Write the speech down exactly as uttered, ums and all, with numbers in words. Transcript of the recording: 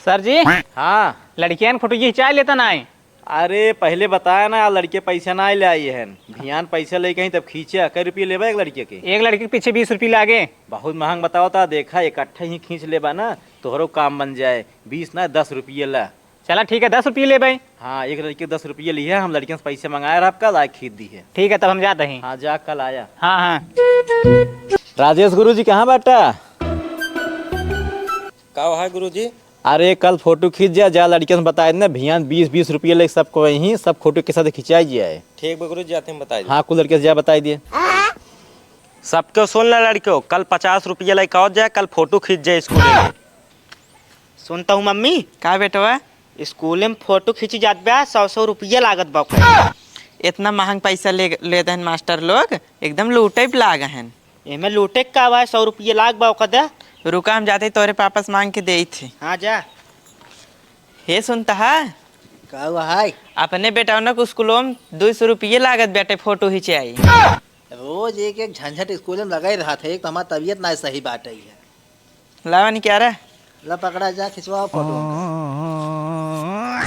सर जी। हाँ। लड़कियन फोटो खिंचाए लेता ना है। अरे, पहिले बताया ना, लड़के पैसा ना ले आई हन। भियान पैसा लेके आई तब खींचा। कै रुपये लेबा एक लड़के के? एक लड़के के पीछे बीस रुपये लागे। बहुत महंग बताओ ता, देखा, इकट्ठा ही खींच लेबा ना, तोहरो काम बन जाए। बीस ना, दस रुपये ला। चला ठीक है, दस रुपये लेबे। हाँ, एक लड़के के दस रुपये लिहे, हम लड़कियन से पैसा मंगाए रहा, कल आए खींच दिहे। ठीक है, तब हम जाते हैं। हाँ, जा, कल आया। हाँ, हाँ। राजेश गुरुजी कहाँ बाटा? का है गुरुजी? अरे, कल फोटो खींच जा, जा लड़कियन से बताए देना, भियान बीस बीस रुपये लेके सबको वहीं, सब फोटो के साथ खिंचाई जाए। ठीक बा गुरुजी, जाते हम बताई दे। हाँ, कुल लड़के से जा बताई दिए। सबके सुन ला लड़कियों, कल पचास रुपये लेके आओ जाए, कल फोटो खींच जाए स्कूल में। सुनता हूँ मम्मी। का बेटवा? स्कूल में फोटो खींची जात बा, सौ सौ रुपया लागत बा ओकर। इतना महंग पैसा ले, ले दहन मास्टर लोग, एकदम लूटे पे लाग हन। एमे लूटे के का बा, सौ रुपया लाग बा ओकर दे। रुका, हम जाते तोरे पापा से मांग के देई थे। हाँ जा। हे सुनता है? का हुआ है? अपने बेटवना के स्कूलों में दो सौ रुपये लागत बेटे फोटो खिंचाई। रोज एक एक झंझट स्कूल में लगाई रहा थे, एक तो हमार तबीयत ना सही बाटे है। लावा नहीं क्या रे? ला पकड़ा जा, खिंचवाओ फोटो।